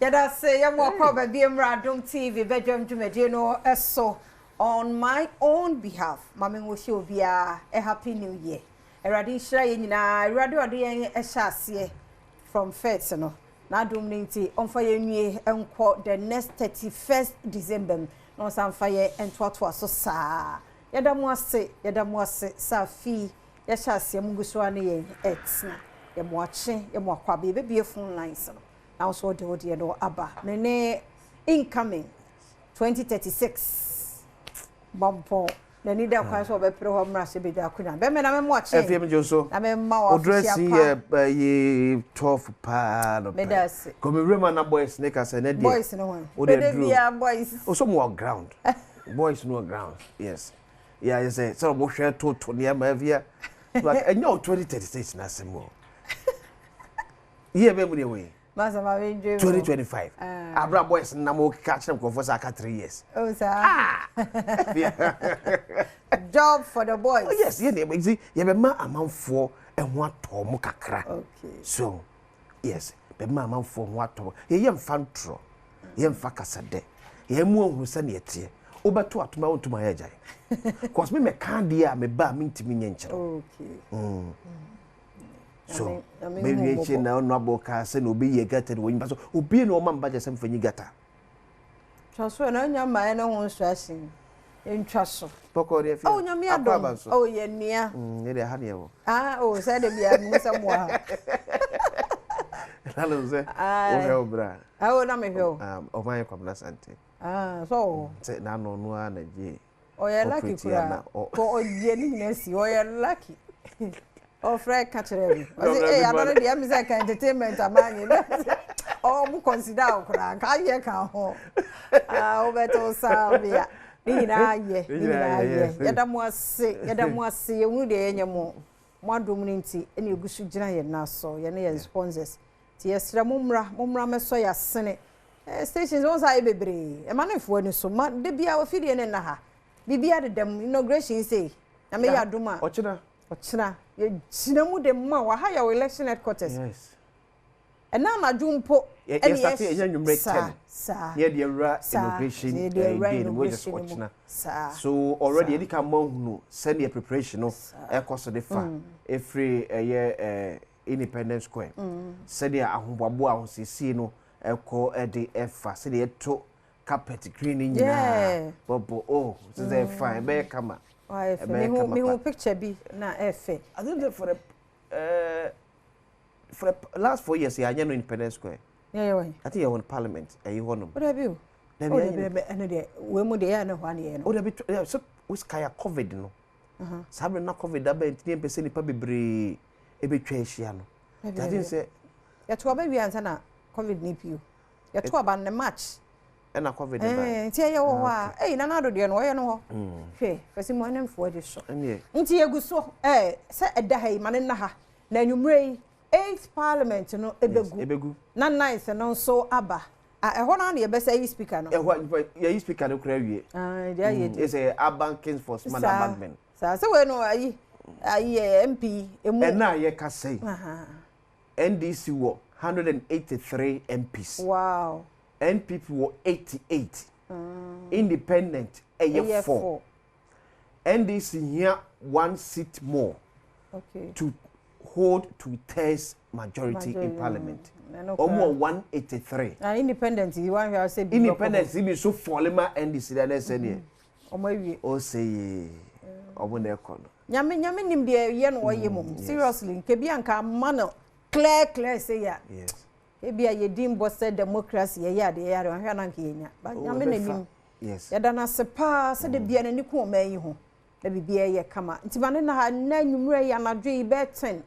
Yɛda se yɛmo akɔ baabi mmra Adom TV bɛdwam dwumadie no so. On my own behalf, ma me nwohyɛ obiara a happy new year. Awurade nhyira yɛn nyinaa. Awurade ɔde yɛn hyɛ aseɛ from first no, n'adom no nti ɔmfa yɛn nwie nkɔ the next 31st December mu na ɔnsan mfa yɛn ntoatoa so saa. Yɛda mo ase, yɛda mo ase sɛ afei yɛhyɛ aseɛ mu gu so a ne yɛn ɛtena. Yɛmo akye, yɛmo akɔ aba, yɛbɛbie phone lines no na nso ɔde wodeɛ no aba. Me ne incoming 2036 Mampɔn n'ani da kwan sɛ ɔbɛpere hɔ mmra sɛ bɛdwa akonnwa bɛmɛ na mɛmo akye. Ɛfie mi nso. Na mɛma wɔ O dress afihyia yi pa. yɛ ɛyɛ tough paa no. Meda ase. Kɔmi wura ma na boys ne kasa ne deɛ. Boys no ho. O de Bɛde duro. bia boys. O so mo wɔ ground. Boys no wɔ ground. Yes. Yeah, yɛ sɛ ɔmo hwɛ toto nneɛma afia. But ɛnyɛ o 2036 na asɛm o. Yɛ bɛ mu deɛ wɔ yi. Masa ma me ndwe. 2025. Abra boys nam o keka kyerɛ nkurɔfoɔ sɛ aka 3 years. Oh saa. Job for the boys. Oh yes, yɛ deɛ nti yɛbɛma amanfoɔ ɛho atɔ mo kakra. Okay. So yes, bɛma amanfoɔ ho atɔ. Yɛyɛ mfa ntorɔ, yɛmfa kasadɛ, yɛn mu ahunu sɛnea ɛteɛ. Wobɛto atoma wontoma ayɛ agyae. Cause me mɛka adeɛ a meba a mentumi nyɛ nkyerɛ. Okay. So Nyame bɛwie hu akyi mmɔbɔ. na ɔno abɔ kaa sɛ na obi yɛ gutter no wɔ nyimpa so obie na ɔma mba kyɛ sɛ mfa nyi gutter. Twa so na nya ma ne ho instruction. Ntwa so. Bɔkɔ deɛ fie. Oh, Nyame Akɔ aba adom. nso. Oh, yɛ nua. Yɛ deɛ ha deɛ wɔ. Ah, oh, sɛ de bia mu sɛ mo ha. Lalo sɛ Aye. wohwɛ wo bra. Ah, oh, na mehwɛ o. Ɔman yɛ Kwabena Sante. Ah, so Sɛ n'ano no ara na gye. ɔyɛ lucky Corporate yɛ na kura. Ko ɔyɛ ne nyinaa si, ɔyɛ lucky. Ɔfrɛ ka kyerɛ me. Ɔse, Ɔfrɛ "Eh, me adɔre bɔne." deɛ ɛmi sɛ ka entertainment ama nye. Ɔmo consider wo koraa, nka ayɛ ka ho. Ah, wobɛto saa bea. Ne nyinaa yɛ, ne nyinaa yɛ. Yɛda mo ase, yɛda mo ase. Yɛhunu deɛ yɛnyɛ mo. Mo adom no nti, ɛna egu so gyina yɛn nan so, yɛne yɛn sponsors. Nti yɛsrɛ mo mmra, mo mmra mmɛsɔ yɛn asene. Stations wɔn nsa ayɛ bebree. Ɛma ne mfoɔ ani so. Ma de bia ofidie ne nna ha. Biribiara deda mu. Inauguration sei. Na meyɛ adom a. Ɔkyena. Ɔkyena. Yɛgyina mu de ma wo. Aha yɛ wɔ election headquarters. Yes. Ɛna anadwo mpo. Yɛ start yɛ nwummerɛ Saa 10. saa. Yɛ de awura Saa. inauguration Yɛ de awura day no mu just inauguration no mu. ɔkyena. Saa. So already yɛdi ka ma hunu sɛdeɛ preparation no ɛkɔ so de fa ɛfiri ɛyɛ Independence Square. Sɛdeɛ ahoboaboa ahosiesie no ɛkɔ ɛde ɛfa sɛdeɛ yɛto carpet green ne nyinaa. Bɔbɔ oh sɛ sɛ fine, ɛbɛyɛ kama. Wayɛ fɛ. Ɛbɛyɛ Mehu kama mehu pa. picture bi na ɛfɛ. I think that for the last 4 years yɛanyɛ no Independence Square. Yɛyɛ wɔ. I think yɛwɔ no Parliament ɛyi hɔ nom. O dabi o. Dabi, O yɛnyɛ dabi dabi, ɛno deɛ wei mu deɛ yɛ ne hɔ a ne yɛ no. O dabi, sɛ wosikaya COVID no. Saa bere na COVID aba nti ne yɛmpɛ sɛ nnipa bebree ɛbɛtwa ahyia no. Dabi, I think dabi. sɛ Yɛto aba wie ansa na COVID ne pio. Yɛto aba ne March. Ɛna COVID ba. Nti ɛyɛ wɔ hɔ a, ɛyi Nana Addo deɛ no ɔyɛ no hɔ. Hwɛ, fɛsi mu ɛne mfoɔ de so. Ɛneɛ. Nti yɛgu so sɛ ɛda ha yi ma ne nna ha. Na anwummerɛ yi, eighth parliament no ebegu. Ebegu. Na ninth no nso aba. Ah, ɛhɔ no na yɛbɛsɛ yi speaker no. Ɛhɔ a nipa yɛyi speaker no koraa wie. Ah, deɛ ayɛ di. Ɛsɛ Alban Kingsford Smart Bagbin. Saa sɛ wei no ayi MP emu. Ɛna a yɛka sɛi. NDC wɔ 183 MPs. NPP wɔ 88. Independent ɛyɛ Ɛyɛ 4. 4. NDC hia one seat more to hold two-thirds majority in Majority, parliament. Ɛno Ɔmo koraa. wɔ 183. Na independent yi wɔn ahwɛ sɛ bi bɛkɔ hɔ. Independent yi bi so fɔle ma NDC dɛ ɛsɛ deɛ. Ɔmo awie. Ɔsɛ yee ɔmo na ɛkɔ no. Nyame Nyame nim deɛ yɛ no ɔyɛ mu. Seriously, nke bi anka ama no clear clear sɛ ya. Ebi a yɛdi mbɔ sɛ democracy yɛyɛ adeɛ yɛ adeɛ wɔn ahwɛ na nka yɛnya. But Oh, Nyame ɛbɛfa. n'anim. Yɛda no ase paa sɛ de bia n'ani ku ɔman yi ho. Na biribiara yɛ kama. Nti ma ne na ha nna anwummerɛ yi anadwo yi bɛyɛ 10.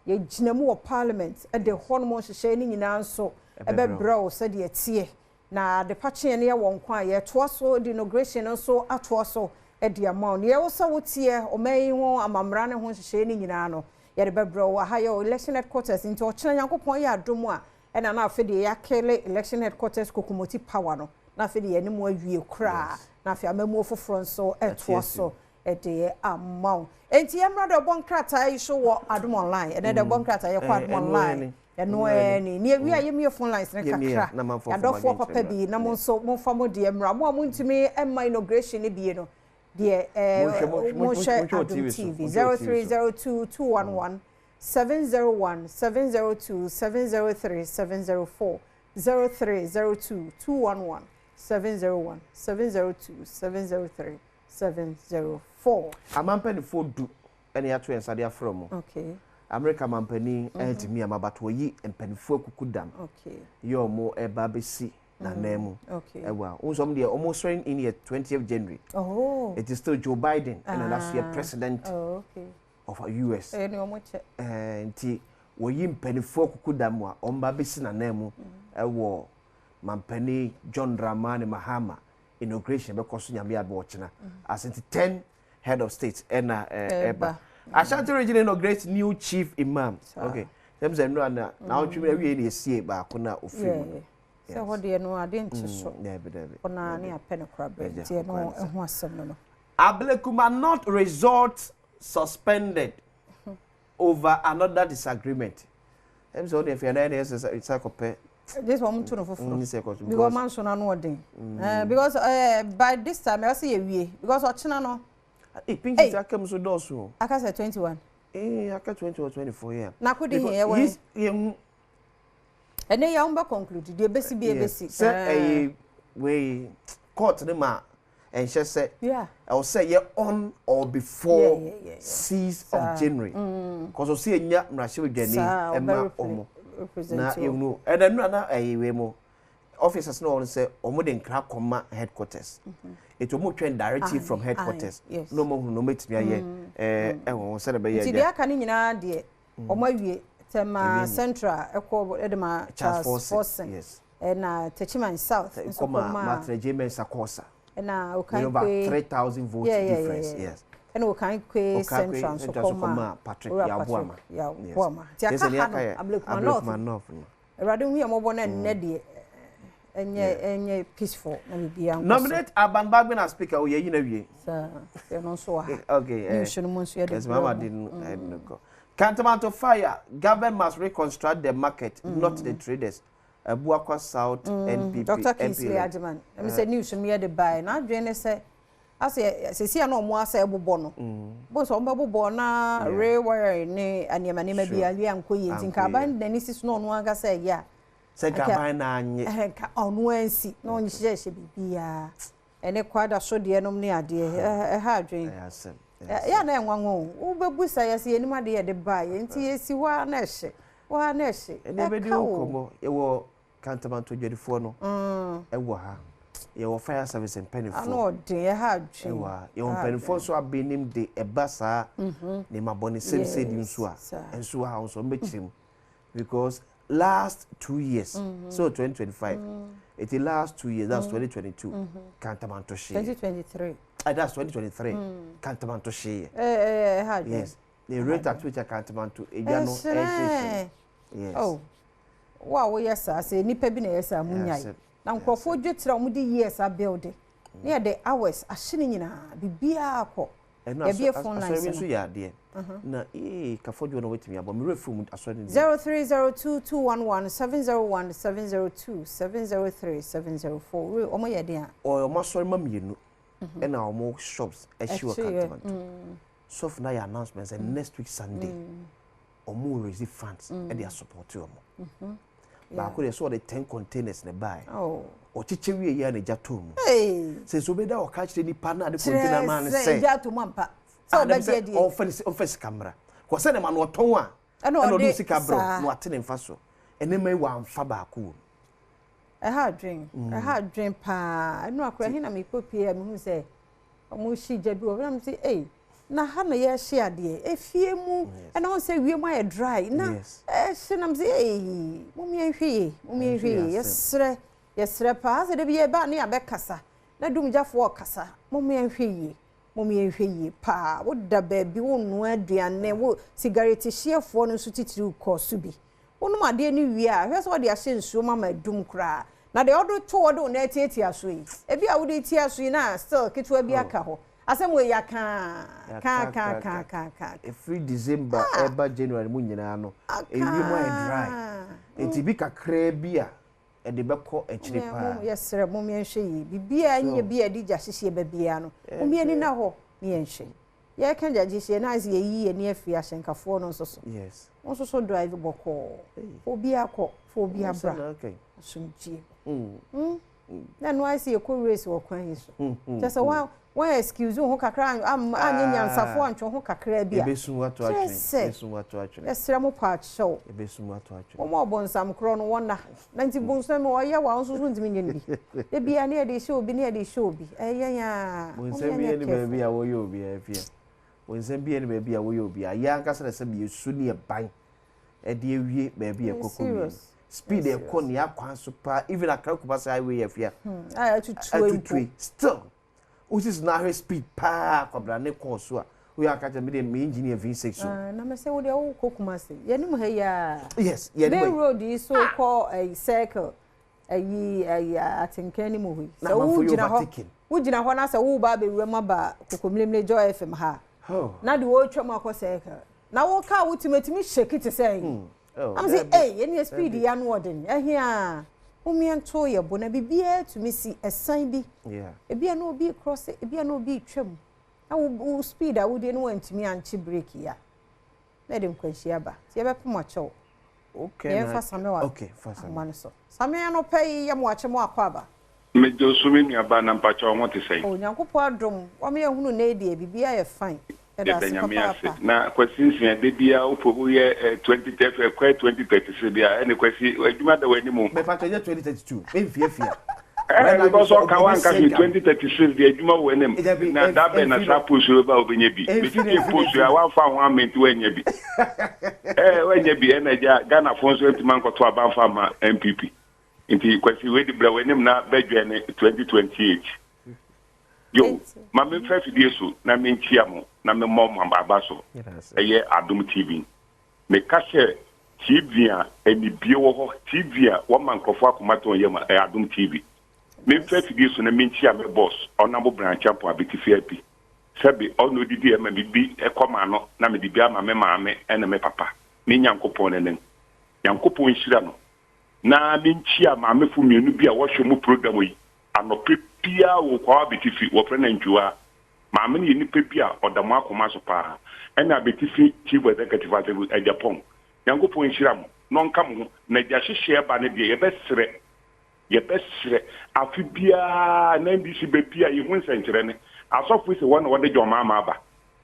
Yɛgyina mu wɔ parliament ɛde hɔnom nhyehyɛe no nyinaa nso Ɛbɛbrɛ wo. ɛbɛbrɛ wo sɛdeɛ teɛ. Na ade pakyeɛ no yɛ wɔ nko a yɛtoa so de inauguration no nso atoa so de ama wo. Nea ɛwɔ sɛ woteɛ ɔman yi ho amammara ne ho nhyehyɛe no nyinaa no yɛde bɛbrɛ wo. Aha yɛ election headquarters nti ɔkyena Nyankopɔn yɛ adom a ɛna na afei deɛ yɛakele election headquarters Kokomoti power no na afei deɛ yɛne mu awie koraa na afei amammuo foforɔ nso ɛtoa so ɛde ama wo. Enti yɛmmra de ɔbɔ nkrataa yi so wɔ Adom Online. Ɛnɛ de ɔbɔ nkrataa yɛkɔ Adom Ɛno Online. ɛne. Ɛno ara ni. Nea ewie a yɛmmue phone lines no kakra. Yɛadɔfoɔ papa bi na mo nso momfa mo deɛ mmra. Mo a montumi mma inauguration no bie no deɛ eh, monhwɛ Adom TV. 0302 211 701 702 703 704 0302 211 701 702 703 704. Aman mpanimfoɔ du ɛna yɛato yɛn nsa de afrɛ mo. Amerika mampanin ɛntumi ama, but wɔyi mpanimfoɔ akuku dam yɛ ɔmo ɛba abɛsi n'anan mu. Ɛwɔ a wɔn nso ɔmo deɛ ɔmo swearing in yɛ 20th January. It is still Joe Biden ɛna na so yɛ president of US. Ɛyɛ ni ɔmo kyɛ. Nti wɔyi mpanimfoɔ akuku dam a ɔmo ba abɛsi n'anan mu ɛwɔ mampanin John Dramani Mahama inauguration bɛkɔ so Nyame adom ɔkyena. Asɛnti 10 head of state ɛna ɛba. Ashanti Region inaugurates new chief imam. Okay, sɛm sɛ nnura na na ɔtwe mu awie na esie baako na ofiri mu no. Sɛ hɔ deɛ no ade nkye so. Dabi, dabi. Ɔna ne apɛ no kora berɛ nti ɛno ɛho asɛm no. Ablekuma North resort suspended over another disagreement. Ɛm sɛ ɔde afei ɛna ɛsɛ sɛ kɔpɛ. This one to no foforɔ because man so na no ɔden because by this time ɛwɔ sɛ yɛwie because ɔkyena no. Ee, Pink City aka mu so dɔɔso o. Aka sɛ 21. Ee, aka 20 or 24, yeah. Na ko de hin yɛ wɔ. Yɛn ɛnɛ yɛ wɔn bɛ conclude deɛ ebesi bi ebesi. Sɛ ɛyɛ wei court ne ma ɛnhyɛ sɛ ɛwɔ sɛ yɛ on or before 6 of January kɔsɔ sɛ yɛnya mmarahyɛbadwani ɛma ɔmo na yɛhunu ɛna nura na ɛyɛ wei mu officers na wɔn sɛ wɔn de nkra kɔma headquarters, etu wɔn twɛn directive from headquarters na wɔn ahunu na wɔn etumi ayɛ ɛwɔ wɔn sɛ ɛbɛyɛ. Nti deɛ aka ne nyinaa deɛ, wɔn awie. Tema Central ɛkɔ ɛde ma Charles Forson, ɛna Techiman South nso kɔ ma Martin J Mensah Korsah. Ɛna Okaikwei 3,000 votes difference, yes. Ɛna Okaikwei Central nso kɔ ma Patrick Yaw Boamah. Yaw Boamah. Nti aka ha no, Ablekuma North. Awurade hu yɛ mmɔbɔ na nnɛ deɛ ɛnyɛ peaceful na biribiara nkɔ so. Nominate Alban Bagbin as speaker, oyɛ yi na wie. Saa ɛno nso wɔ ha. News no mu nso yɛde. Yes, mama di no ɛno kɔ. Kantamanto fire, government must reconstruct the market, not the traders. Abuakwa South NPP. Dr. Kingsley Agyeman, ɛmi sɛ news no yɛde bae n'adwene ne sɛ asɛ sɛsi a na ɔmo asɛ ɛbobɔ no bó sɛ ɔmo bɛbobɔ na rewire ne nneɛma nneɛma bi awie ankɔ yie, nti nka aban n'ani si so na ɔno ankasa ɛyɛ a. Sɛ nka aban na anye. Nka ɔno ansi na ɔnhyehyɛ biribiara ɛne kwada so deɛ nom ne adeɛ ɛha adwene yɛ na ɛnwanwa o. Wobɛbu sa yɛ sɛ yɛnim adeɛ yɛde baa yɛ nti yɛsi hɔ a na ɛhye hɔ a na ɛhye. Ɛne ɛbɛdi wo nkɔmmɔ. Yɛwɔ Kantamanto dwadifoɔ no ɛwɔ ha, yɛwɔ fire service mpanimfoɔ. Ano ɔden, ɛha adwene. Ɛwɔ ha, yɛwɔ mpanimfoɔ nso abenim de ɛba saa nneɛma bɔne sɛm sɛ di nso a nso wɔ ha nso ɔmbɛkyerɛ mu because last 2 years, so 2025 eti last 2 years, that's 2022, Kantamanto hyeɛ. 2023. That's 2023, Kantamanto hyeɛ. Ɛɛ ɛha adwene. Yes, the rate at which Kantamanto egya no ɛhyehyɛ, yes. Oh, wo a woyɛ saa sɛ nipa bi na ɛyɛ saa mu nyae na nkurɔfoɔ dwe tira wɔn de years abuild ne yɛde hours ahye ne nyinaa, biribiara kɔ. Ɛno yɛbie phone lines. Asɔre bi nso yɛ adeɛ na ee kafɔdwo na wɔatumi abɔ mmerɛ firi mu asɔre no. 0302 211 701 702 703 704. Wɔn yɛ den a. Ɔyɛ ɔmo asɔre ma mmienu ɛna ɔmo shops ahyi wɔ Kantamanto. Sɔfo na yɛ announcement sɛ next week Sunday ɔmo raise funds ɛde asupport ɔmo. Baako deɛ sɛ ɔde 10 containers na baa ɔkyekyɛ wie yɛ na gya tɔ mu sɛ nso obɛda ɔka kyerɛ nipa na ade container maa no sɛ gya to mu ampa sɛ ɔbɛgye die. Ɔmfa sika mmra kɔ sɛ ne ma no ɔtɔn a ɛna ɔde sika brɛ na wate ne mfa so. Ɛnɛma yi wamfa baako wɔ mu. Ɛha adwen, ɛha adwen paa. Ɛnu akora hin na mekɔ pie a mehu sɛ ɔmo hyi gya bi wɔ hɔ na mo sɛ ei, na ha na yɛhye adeɛ efie mu, ɛna wɔn sɛ wiem ayɛ dry na ɛhye nam sɛ ei, mo yɛnhwɛ yie, mo yɛnhwɛ yie. Yɛsrɛ, yɛsrɛ paa sɛ debi yɛba ne yɛabɛkasa na dumgyafoɔ ɔkasa. Mo yɛnhwɛ yie, mo yɛnhwɛ yie paa. Woda baabi wonoa aduane, wo sigareti hyeɛfoɔ no nso titiri kɔ so bi wonom adeɛ no wie a, hwɛ sɛ wɔde ahyɛ nsuo mu ama adum koraa na deɛ ɔde to wɔde wo nan atiatia so yi, ebi a wode tia so yi na still ketewa bi aka hɔ. Asɛm wɔ yɛ kaa kaa kaa kaa kaa kaa. Efiri December ɛba January mu nyinaa no, ewiem ayɛ dry. Nti bi kakraa bi a ɛde bɛkɔ akyire paa. Yɛsrɛ mo yɛnhwɛ yie. Biribiara nyɛ bi a ɛde gya hyehyeɛ ba biara no, mom yɛn ani nna hɔ na yɛnhwɛ. Yɛreka gya hyehyeɛ na ayɛ sɛ yɛyi yɛn ani afiri ahyɛnkafoɔ no nso so. Yes. Wo nso so drive bɔkɔɔ. Fa obiara kɔ, fa obiara bra. Asomdwie. Mm. Na ɛno ayɛ sɛ yɛkɔ race wɔ kwan yi so. Kyɛ sɛ wɔn wɔn excuse wo ho kakra anyɛ nyansafo antwe ho kakra bi a. Ebesu ato Kyerɛ atwene. sɛ Ebesu ato atwene. yɛsrɛ mo paakyɛw. Ebesu ato atwene. Wɔn a ɔbɔnsam korɔ no wɔn na. Na nti bonsam ɔyɛ wa nso so ntumi nyɛ no bi. Ebia ne yɛde hyɛ obi ne yɛde hyɛ obi. Ɛyɛ yɛn a. Bonsam bi ne baabi a wɔyɛ obi afia. Bonsam bi ne baabi a wɔyɛ obi a yɛn ankasa na sɛ yɛsu ne yɛ ɛde awie baabi a ɛkɔkɔ wie no. Speed ɛkɔ ne akwan so paa, even Accra Kumasi highway yɛ fia. A ɛtutue mpo. Atutue still. Wosi na ahwɛ speed paa kwabra ne kɔɔ so a woyɛ aka kyerɛ me de me engineer V6 o. Ah, na mɛ sɛ wo deɛ wokɔ Kumasi. Yɛnim ha yi a. Yes, yɛnim Main road yi so kɔ ɛyi circle ɛyi ɛyi atenkan ne mu hɔ yi. Na Sɛ amanfo yɛ wogyina hɔ overtaking. wogyina hɔ na sɛ woba abɛwura mu aba Kokomlemle Joy FM ha. Oh. Na de wɔretwa mu akɔ circle. Na wo kaa wotumi etumi shake te sɛ yi. Oh, Am sɛ dabi. ɛy ɛni speed yi ano ɔden ɛhia mumia nto yɛ bo na biribiara tumi si ɛsan bi. Ebi a na obi cross, ebi a na obi twam. Na wo wo speed a wodie no wantumi ankye brake yi a. Na ɛde nkwanhyia ba. Nti yɛbɛpem akyɛw. Okay. Yɛmfa Same wa Okay, fa Same. ahoma no so. Same anɔpa yi yɛ mo akye mo akɔ aba. Megye so, me nuaba, na mpakyɛ wo ho te sɛn? O Nyankopɔn adom, wɔn yɛ hunu na edi biribiara yɛ fine. Yɛda Yɛda ase Nyame ase. papaapa. Na Kwasi Nsia, da biara wopɛ woyɛ 20 ɛkɔɛ 2036 bi a ɛne Kwasi adwuma da w'anim o. Mepatwa nyɛ 2032. Memfiafia. Because ɔka wanka hwee, 2036 deɛ adwuma wɔ anim. Na da bɛn na saa post yi bɛba a wobɛnya bi? Metete post yi a wamfa ho amenti woanya bi. Woanya bi ɛna agya Ghanafoɔ nso antumi ankɔto aba amfa amma NPP. Nti Kwasi wei de bra w'anim na bɛdwɛne 2028. Yo, ma memfa afidie so na menkyia mo na memmɔ mo aba so. Ɛyɛ Adom TV. Meka sɛ TV a anibie wɔ hɔ, TV a wɔma nkurɔfoɔ akoma tɔn yam a, ɛyɛ Adom TV. Memfa afidie so na menkyia me boss, Honourable Brian Acheampong Abetifi Api. Sɛbe ɔna odidi ɛma me bi kɔ m'ano na mede bi ama me maame ne me papa. Ne Nyankopɔn n'anim. Nyankopɔn nhyira no. Na menkyia maamefo mmienu bi a wɔhwɛ mu program yi anɔpa biara wɔ Kwawa Abetifi, wɔfrɛ no Antwiwaa. Maame no yɛ nipa bi a ɔda mo akoma so paa. Ɛna Abetifi Chief Executive Asafo Agyapong. Nyankopɔn nhyira mo na ɔnka mo ho. Na gya hyehyɛɛ ba no deɛ yɛbɛsrɛ, yɛbɛsrɛ. Afe biara na NDC ba bi a yɛhu nsɛnkyerɛnne. Asɔfo yi sɛ wɔn na wɔde John Mahama aba.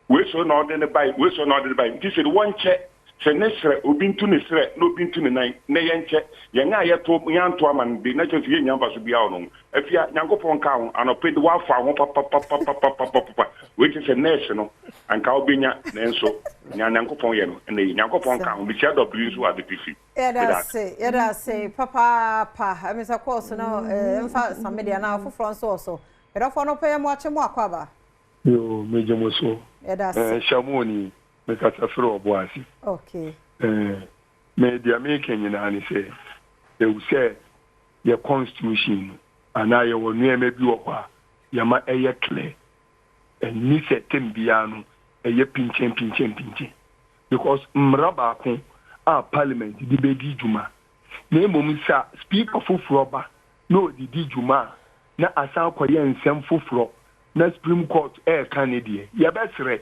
Wei sɔre na ɔde ne bae, wei sɔre na ɔde ne bae. Nti sɛ wɔnkyɛ, sɛ ne srɛ, obi ntu ne srɛ na obi ntu ne nan, na yɛnkyɛ. Yɛn a yɛto, yɛanto ama no de, na kyerɛ sɛ yɛnnya mfaso biara wɔ no ho. Afia, Nyankopɔn nka ho, anɔpa yi de woafa ho papapapapapapapa. Wei kyerɛ sɛ nurse no, anka wobɛnya, nanso nea Nyankopɔn yɛ no, ɛna eye. Nyankopɔn nka ho. Mehyia W nso wɔ Abetifi. Yɛda Meda ase. ase, yɛda ase papaapa. Ɛmi sɛ kɔɔso no ɛmfa Same deɛ anaa afoforɔ nso wɔ so. Ɛdɔfoɔ no pɛ yɛ mo akye mo akɔ aba. Yo, megye mo so. Yɛda ase. Shamoni, mekasa firi ɔbo ase. Me deɛ meka nyinaa ne sɛ, ɛwu sɛ yɛ constitution no anaa yɛwɔ nneɛma bi wɔ hɔ a yɛma ɛyɛ clear. Ɛnni sɛ tem biara no ɛyɛ pinkyɛn pinkyɛn pinkyɛn. Because mmara baako a parliament de bɛdi dwuma. Na mmom sɛ speaker foforɔ ba na ɔde di dwuma a, na asan akɔyɛ nsɛm foforɔ na Supreme Court ɛreka ne deɛ, yɛbɛsrɛ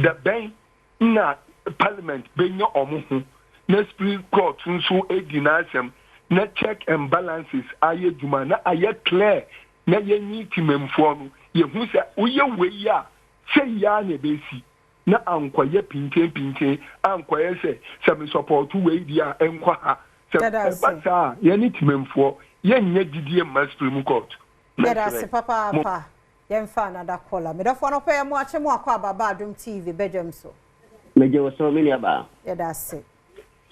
da bɛn na parliament bɛnya ɔmo ho na Supreme Court nso edi n'asɛm na check and balances ayɛ dwuma na ayɛ clear na yɛnyi timamfoɔ no yɛhu sɛ woyɛ wei a sɛ yia na ɛbɛsi na ankɔyɛ pinkyen ankɔyɛ sɛ sɛ me support wei deɛ a ɛnkɔ ha sɛ ɛba saa a yɛne timamfoɔ yɛnyɛ gyidie mma Supreme Court. Yɛda ase papaapa. Yɛmfa another caller. Medɔfoɔ no pɛ yɛ mo akye mo akɔ aba ba Adom TV bɛdwam so. Megye wo so, me nuabaa. Yɛda ase.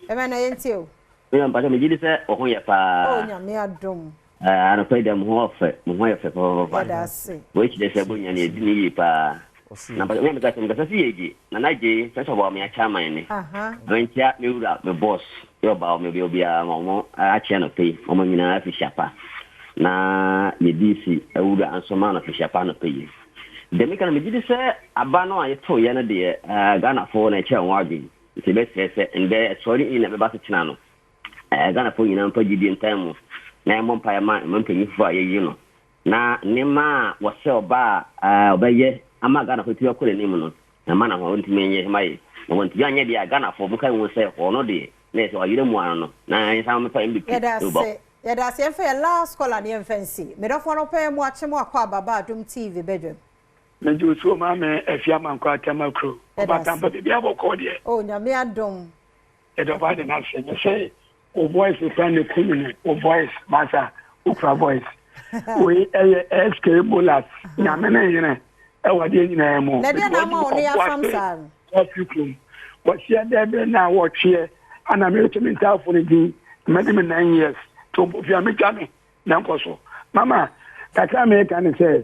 Ɛmɛ na yɛntie o. Me nua mpakyɛ megye di sɛ wo ho yɛ paa. Oh, Nyame adom. Anɔpa yi deɛ mo ho ɔfɛ, mo ho yɛ fɛ papapapa. Yɛda ase. Wei kyerɛ sɛ bonya no yɛdi no yie paa. Na mpakyɛ me a mekasa mekasa si yɛ gye. Nana gye sɛ sɛ ɔbaa me akyɛ aman ne. Menkyia me wura, me boss, yɛ ɔbaa me obiara ma wɔn akyɛ anɔpa yi. Wɔn nyinaa afi hyia pa. Na yɛ DC awura nso ma no afi hyia pa anɔpa yi. Deɛ meka no megye di sɛ aba no a yɛtoeɛ no deɛ Ghanafoɔ na ɛkyerɛ wɔn adwene. Nti yɛbɛsrɛ sɛ ndɛ sɔre in na ɛbɛba asetena no. Ghanafoɔ nyinaa mfa gyidie ntaa mu na yɛmmɔ mpaeɛ ma mpanyin foforɔ a yɛayi no na nneɛma a wɔsɛ ɔba a ɔbɛyɛ ama Ghanafoɔ atumi akɔ n'anim no, ɛma no ahoɔden ntumi nyɛ ma yɛ. Na wɔntumi anyɛ deɛ a Ghanafoɔ moka nhu sɛ ɔno deɛ na ɛsɛ ɔyere mu ano no na yɛnsan mfa MVP Yɛda no ba. ase yɛda ase yɛmfa yɛ last caller no yɛmfa nsi. Me dɔfoɔ no pɛɛ mu akye mo akɔ aba ba Adom TV badwam. Megye wo so o maame Afia Amankwa Attamakuro Yɛda ase. Ɔbatampa biribiara bɔkɔɔ deɛ. Oh Nyame adom. Yɛda ɔbaa de no ase. Mese wo voice kora na ɛku me no wo voice masa wokura voice wei ɛyɛ SK Bolas nyame ne hene ɛwɔ adeɛ nyinaa mu. Na ɛdeɛ na ama wo ne afam saa no. Ɔfi kurom wɔseɛ dɛ bɛ na wɔtweɛ ana mereto me ntaafo no din madi me 9 years to mpofia metwa me Na nkɔ so. Mama, kakra a meka ne sɛ,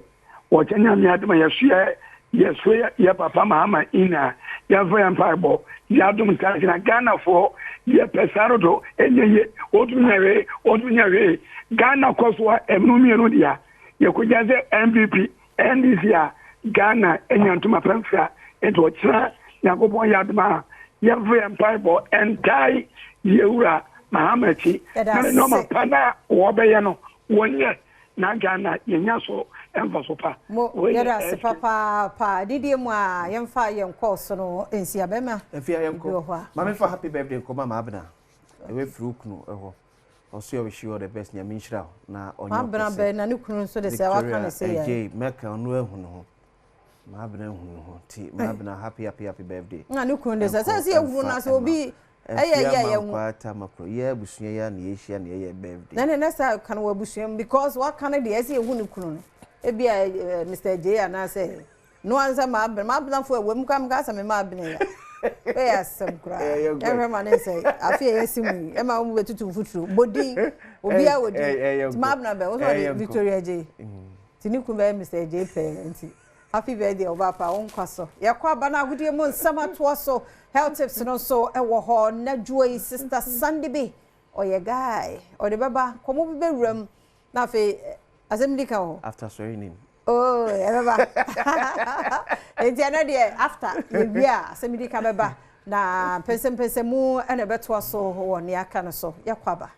wɔkyɛ Nyame adom a yɛsoɛ yɛsoɛ yɛ papa Mahama in a, yɛmfa yɛn mpaebɔ yɛ adom ntaase na Ghanafoɔ yɛpɛ saa dodo, ɛnyɛ ye, wɔntumi nyɛ hwee, wɔntumi nyɛ hwee. Ghana kɔ so a ɛmeno mmienu dea, yɛkɔgya sɛ NPP, NDC a, Ghana anya ntoma pa mfira. Nti ɔkyena Nyankopɔn yɛ adom a, yɛmfa yɛn mpaebɔ ntae yɛwura Mahama akyi na ne nneɛma pa no a wɔbɛyɛ no wɔnyɛ na Ghana yɛnya so mfaso pa. Mo yɛda ase papaapa. Adidie mu a yɛmfa yɛn kɔɔso no nsi abɛma Afia bi yɛnkɔ. wɔ hɔ a. Ma memfa happy birthday nkɔma Maabena. Ɛwɛ firi wo kunu hɔ. Ɔse ɔ wish you all the best Nyame nhyira wo na ɔnyɛ wo Maabena kɛse. bɛn na ne kunu nso de sɛ waka Victoria ne sɛ yɛ. Adjei Mɛka ɔno ahu ne ho. Maabena ahu ne ho nti Maabena happy happy happy birthday. Na ne kunu de sɛ Ɛnkɔ sɛ sɛ yɛhunu ɛmfa na sɛ ɛma obi ɛyɛ Afia yɛ yɛ hu. Mankwaa Tamaklo yɛ abusua yi ara na yɛhyia na yɛyɛ birthday. Na ne na saa ka no wɔ abusua mu because waka no deɛ ɛsɛ yɛhu ne kunu no ebi a Mr. Adjei anaasɛ no ansa maabena maabenafo ɛwɔ mu kora meka sɛ me maabena ya ɛyɛ asɛm koraa ɛhwɛ ma ne nsɛ afe a yɛsi mu yi ɛma wɔn bɛtutu mfuturo bɔdin obiara wɔ din nti maabena bɛ wɔsɔ de Victoria Adjei nti ne kunu bɛyɛ Mr. Adjei pɛɛ nti. Happy birthday ɔbaa pa wo nkwa so. Yɛkɔ aba no agodie mu nsɛm atoa so health tips no nso wɔ hɔ nnadwoa yi sister Sandy bi ɔyɛ guy ɔde bɛba nkɔmmɔ bi bɛwura mu na afei asɛm di ka wɔ hɔ. After sɔre nim. Oh ɛbɛba nti ɛnɛ deɛ after yɛwie a asɛm di ka bɛba na mpɛnsɛmpɛnsɛmu na ɛbɛtoa so wɔ nea aka no so yɛkɔ aba.